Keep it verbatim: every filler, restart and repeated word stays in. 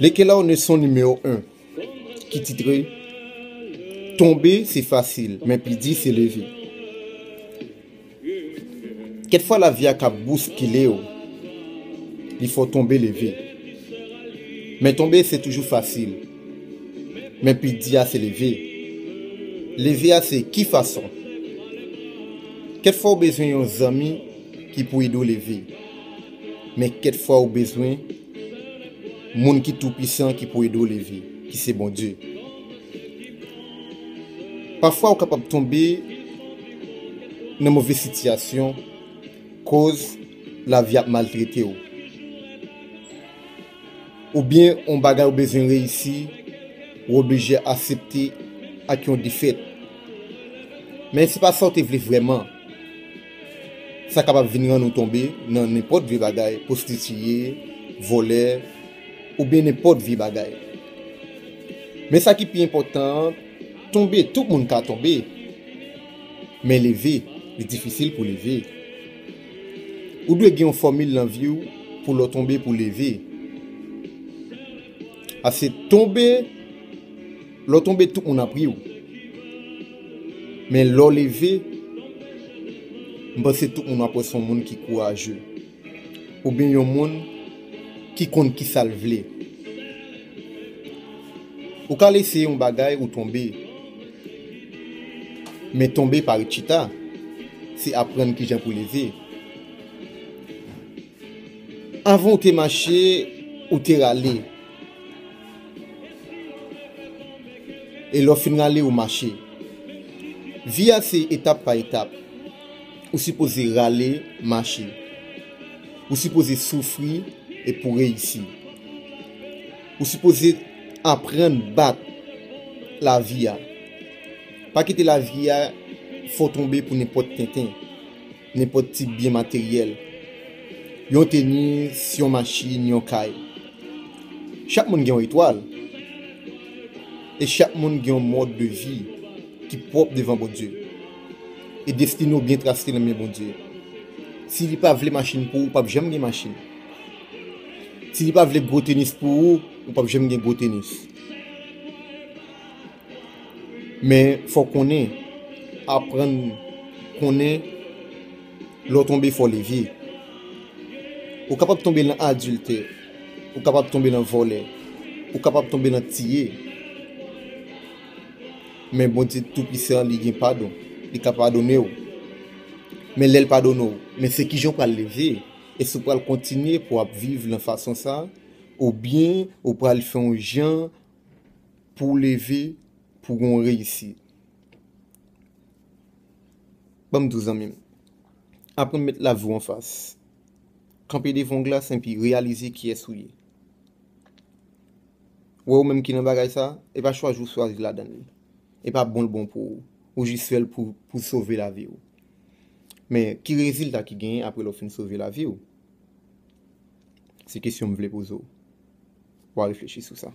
Lekèl la w ne son nimewo en ki titre Tonbe se fasil, men pi di se leve. Kèk fwa lavi a ka bouskile w, li fè w tonbe leve. Men tonbe se toujou fasil, men pi di a se leve. Leve a se ki fason? Kèk fwa w bezwen yon zanmi ki pou ede w leve. Men kèk fwa ou bezwen moun ki toupisan ki pou ede w leve, ki se Bondye. Pafwa ou kapab tonbe nan move sitiyasyon koz lavi ap maltrete w. Oubyen yon bagay ou bezwen reyisi, ou oblije aksepte ak yon defèt. Men se pa sa w te vle vrèman. Sa kapab vin rann ou tonbe nan nenpòt vye bagay, pwostitiye, vòlè, oubyen nenpòt vye bagay. Men sa ki pi enpòtan an, tonbe, tout moun ka tonbe. Men leve, li difisil pou leve. Ou dwe gen yon fòmil nan vi w pou lè w tonbe pou leve. Ase tonbe, lè w tonbe, tout moun ap ri w. Men lè w leve, m panse tout moun ap wè se yon moun ki kouraje. Oubyen yon moun ki konn ki sa l vle. Ou ka lese yon bagay ou tonbe. Men tonbe pa ret chita. Se aprann kijan pou leve. Anvan ou te mache, ou te rale. E lè w fin rale, ou mache. Vi a se etap pa etap. Ou sipoze rale, mache. Ou sipoze soufri e pou reyisi. Ou sipoze aprann bat lavi a. Pa kite lavi a fè w tonbe pou nenpòt tenten, nenpòt ti byen materyèl. Yon tenis, yon machin, yon kay. Chak moun gen yon etwal. E chak moun gen yon mòd de vi ki pwòp devan Bondye. E destine w byen trase nan men Bondye. Si li pa vle machin pou ou, ou p ap janm gen machin. Si li pa vle gwo tenis pou ou, ou p ap janm gen gwo tenis. Men fò w konnen, aprann konnen, lè w tonbe, fò w leve. Ou kapab tonbe nan adiltè, ou kapab tonbe nan vòlè, ou kapab tonbe nan tiye. Men Bondye Toupisan, li gen padon, li ka padone w. Men lè l padone w, men se kijan w pral leve, èske w pral kontinye pou w ap viv nan fason sa, oubyen ou pral fè yon jan pou w leve, pou w gen yon reyisi. Ban m di w, zanmi m, aprann met lavi w anfas. Kanpe devan yon glas epi reyalize kiyès ou ye. Wè ou menm ki nan bagay sa, e pa chwazi ou chwazi ladan li. E pa bon l bon pou ou. Ou jis fè l pou, pou sove lavi w. Men, ki rezilta ki genyen apre lè w fin sove lavi w? Se kesyon m vle poze w. W a reflechi sou sa.